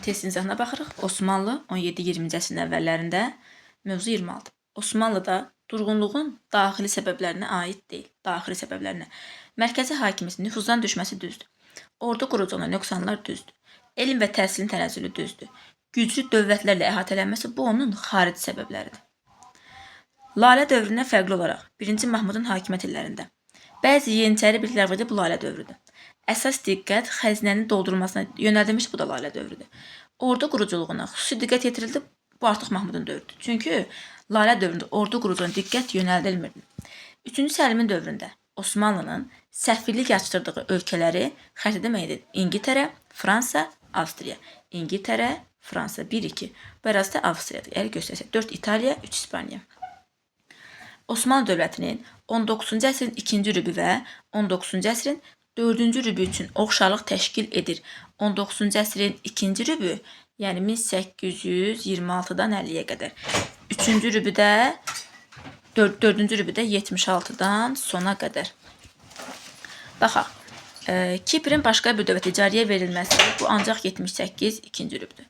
Test izahına baxırıq. Osmanlı 17-20-ci əsrin əvvəllərində, mövzu 26. Osmanlıda durğunluğun daxili səbəblərinə aid deyil. Daxili səbəblərinə. Mərkəzi hakimiyyətin nüfuzdan düşməsi düzdür. Ordu quruculuğuna nöqsanlar düzdür. Elm və təhsilin tənəzzülü düzdür. Güclü dövlətlərlə əhatələnməsi bu onun xarici səbəbləridir. Lalə dövründən fərqli olaraq 1-ci Mahmudun hakimiyyət illərində bəzi yeniçəri birliklər var idi, bu Lalə dövrüdür. Əsas diqqət xəzinənin doldurulmasına yönəldilmiş, bu da Lalə dövrüdür. Ordu quruculuğuna xüsusi diqqət yetirildi, bu artıq Mahmudun dövrüdür. Çünki Lalə dövründə ordu quruculuğuna diqqət yönəldilmirdi. 3-cü Səlimin dövründə Osmanlının səfirlik açdırdığı ölkələri xəritədə müəyyən edin. İngiltərə, Fransa, Avstriya. İngiltərə, Fransa 1-2. Bu ərazidə Avstriyadır. Əgər göstərsək 4 İtaliya, 3 İspaniya. Osmanlı dövlətinin 19-cu əsrin ikinci rübü və 19-cu əsrin 4-cü rübü üçün oxşarlıq təşkil edir. 19-cu əsrin ikinci rübü, yəni 1826-dan 50-yə qədər. 3-cü rübüdə 4-cü rübüdə 76-dan sona qədər. Baxaq. Kiprin başqa bir dövlətə icarəyə verilməsi bu ancaq 78 ikinci rübdür.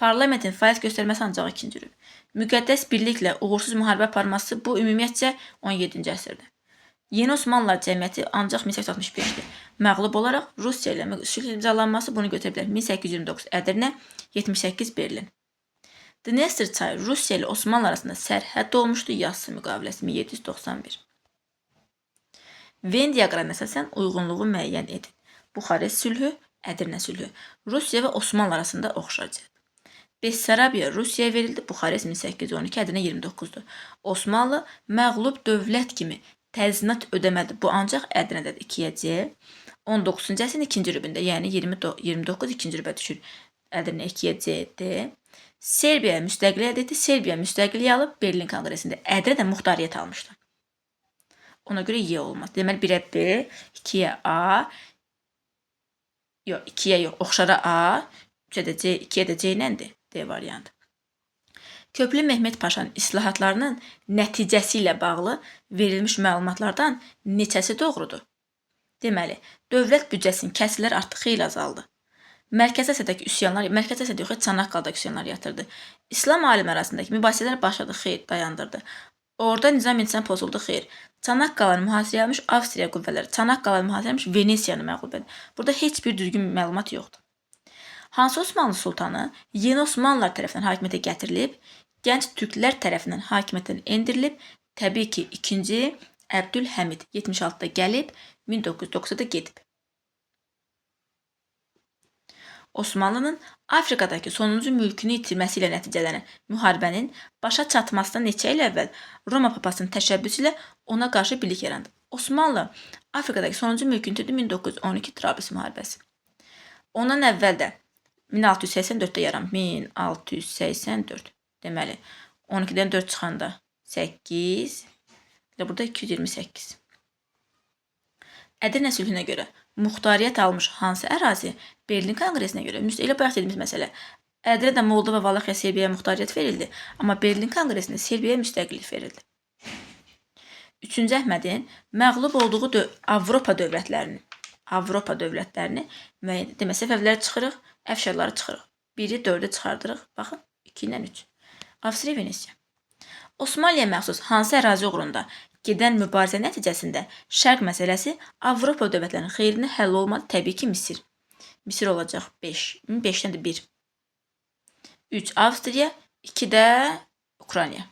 Parlamentin fəaliyyət göstərməsi ancaq ikinci rüb. Müqəddəs birliklə uğursuz müharibə aparması bu ümumiyyətcə 17-ci əsrdir. Yeni Osmanlılar cəmiyyəti ancaq 1865-dir. Məğlub olaraq Rusiya ilə sülh imzalanması bunu götürə bilər. 1829 Ədirnə, 78 Berlin. Dnestr çayı Rusiya ilə Osmanlı arasında sərhəd olmuşdu. Yassı müqaviləsi 1791. Venn diaqramına əsasən uyğunluğu müəyyən edin. Buxarest sülhü, Ədirnə sülhü. Rusiya və Osmanlı arasında oxşar cəhət. Bessarabiya Rusiyaya verildi. Buxarest 1812, Ədirnə 29-dur. Osmanlı məğlub dövlət kimi təzminat ödəmədi. Bu ancaq Ədirnədədir. 2-yə C. 19-cu əsrin ikinci rübündə, yəni 29 ikinci rübə düşür. Ədirnə 2-yə C, D. Serbiya müstəqillik əldə etdi. Serbiya müstəqillik alıb Berlin konqresində. Ədirnə də muxtariyyət almışdı. Ona görə Y olmaz. Deməli 1-ə B, 2-yə A, yox, 2-yə yox, oxşara A, 3-ə də C, 2-yə də C iləndir. D variantı. Köplü Mehmet Paşanın islahatlarının nəticəsi ilə bağlı verilmiş məlumatlardan neçəsi doğrudur? Deməli, dövlət büdcəsinin kəsirləri artıq xeyli azaldı. Mərkəzi Asiyadakı üsyanlar, Mərkəzi Asiyada yox, Çanaqqaledakı üsyanlar yatırdı. İslam alimləri arasındakı mübahisələr başladı, xeyr, dayandırdı. Orada nizam intizam pozuldu, xeyr. Çanaqqalanı mühasirəyə almış Avstriya qüvvələri, Çanaqqalanı mühasirəyə almış Venesiyanı məğlub etdi. Burada heç bir düzgün məlumat yoxdur. Hansı Osmanlı sultanı Yeni Osmanlılar tərəfindən hakimiyyətə gətirilib, gənc türklər tərəfindən hakimiyyətdən endirilib? Təbii ki, 2-ci Əbdülhəmid 76-da gəlib, 1990-da gedib. Osmanlının Afrikadakı sonuncu mülkünü itirməsi ilə nəticələnən müharibənin başa çatmasından neçə il əvvəl Roma papasının təşəbbüsü ilə ona qarşı birlik yarandı. Osmanlı Afrikadakı sonuncu mülkünü itirdi 1912 Trablus müharibəsi. Ondan əvvəl də 1684-də yaranıb. 1684. Deməli, 12-dən 4 çıxanda 8 və burada 228. Ədirnə sülhünə görə muxtariyyət almış hansı ərazi Berlin konqresinə görə elə bayaq dediyimiz məsələ. Ədirnədə Moldova, Valaxiya, Serbiyaya muxtariyyət verildi, amma Berlin konqresində Serbiyaya müstəqillik verildi. 3-cü Əhmədin məğlub olduğu Avropa dövlətlərini müəyyən demək, Səfəvləri çıxırıq, Əfşarları çıxırıq. 1-i 4-ü çıxardırıq. Baxın, 2 ilə 3. Avstriya, Venesiya. Osmanlıya məxsus hansı ərazi uğrunda gedən mübarizə nəticəsində Şərq məsələsi Avropa dövlətlərinin xeyrinə həll olmadı? Təbii ki, Misir. Misir olacaq 5. 5-dən də 1. 3 Avstriya, 2 də Ukrayna.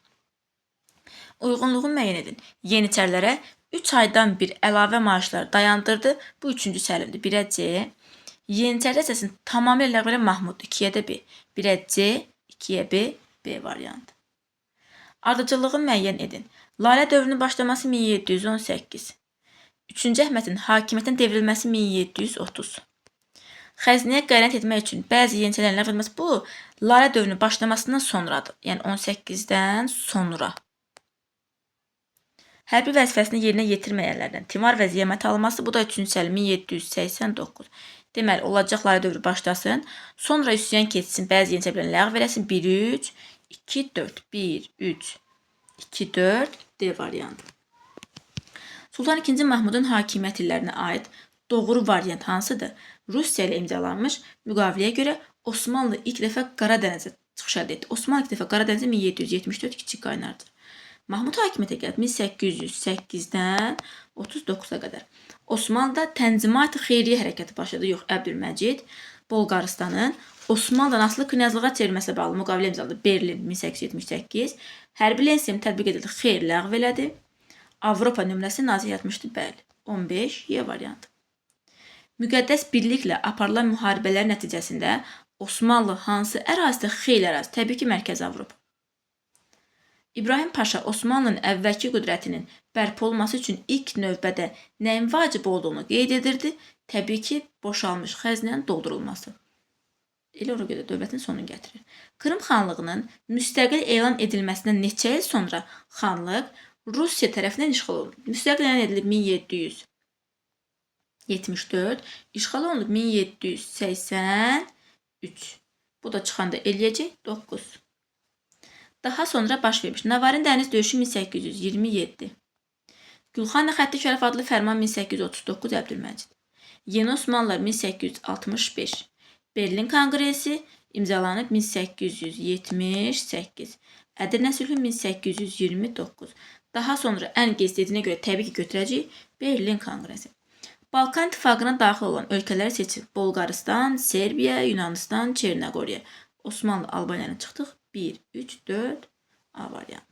Uyğunluğu müəyyən edin. Yeniçərilərə 3 aydan bir əlavə maaşlar dayandırdı. Bu 3-cü Səlimdir. 1-ə C. Yeniçərilər hissəsini tamamilə ləğv edən Mahmud. 2-yə də B. 1-ə C, 2-yə B, B variantı. Ardıcıllığı müəyyən edin. Lalə dövrünün başlaması 1718. 3-cü Əhmədin hakimiyyətdən devrilməsi 1730. Xəzinəyə qərənət etmək üçün bəzi yeniçərilərin ləğv edilməsi bu Lalə dövrünün başlamasından sonradır. Yəni 18-dən sonra. Hərbi vəzifəsini yerinə yetirməyənlərdən timar və ziyamət alınması bu da 3-cü Səlim 1789. Deməli, olacaq Lalə dövrü başlasın, sonra üsyan keçsin, bəzi yeniçərilərin ləğv eləsin. 1 3 2 4 1 3 2 4 D variantı. Sultan II. Mahmudun hakimiyyət illərinə aid doğru variant hansıdır? Rusiya ilə imzalanmış müqaviləyə görə Osmanlı ilk dəfə Qaradənizə çıxış əldə etdi. Osmanlı ilk dəfə Qaradənizə 1774 Kiçik Qaynarca. Mahmud hakimiyyətə gəldi 1808-dən 39-a qədər. Osmanlıda Tənzimat-ı Xeyriyyə hərəkatı başladı. Yox, Əbdülməcid Bolqarıstanın Osmanlıdan asılı knyazlığa çevrilməsinə bağlı müqavilə imzaladı. Berlin 1878. Hərbi Lensim tətbiq edildi. Xeyr, ləğv elədi. Avropa nömrəsi nazir yatmışdı. Bəli. 15 Y variantı. Müqəddəs birliklə aparılan müharibələr nəticəsində Osmanlı hansı ərazidə xeyli ərazi? Təbii ki, Mərkəzi Avropa. İbrahim Paşa Osmanlının əvvəlki qüdrətinin bərpa olması üçün ilk növbədə nəyin vacib olduğunu qeyd edirdi? Təbii ki, boşalmış xəzinənin doldurulması. Elə ora görə dövlətin sonunu gətirir. Krım xanlığının müstəqil elan edilməsindən neçə il sonra xanlıq Rusiya tərəfindən işğal olundu? Müstəqil elan edilib 1774, işğal olunub 1783. Bu da çıxanda eləyəcək 9. Daha sonra baş vermiş. Navarin dəniz döyüşü 1827. Gülxana xətti şərəf adlı fərman 1839 Əbdülməcid. Yeni Osmanlılar 1865. Berlin Konqresi imzalanıb 1878. Ədirnə sülhü 1829. Daha sonra ən gec dediyinə görə təbii ki götürəcəyik Berlin Konqresi. Balkan İttifaqına daxil olan ölkələri seçin. Bolqarıstan, Serbiya, Yunanistan, Çernogoriya. Osmanlı, Albaniyanı çıxdıq. 1, 3, 4 A variantı.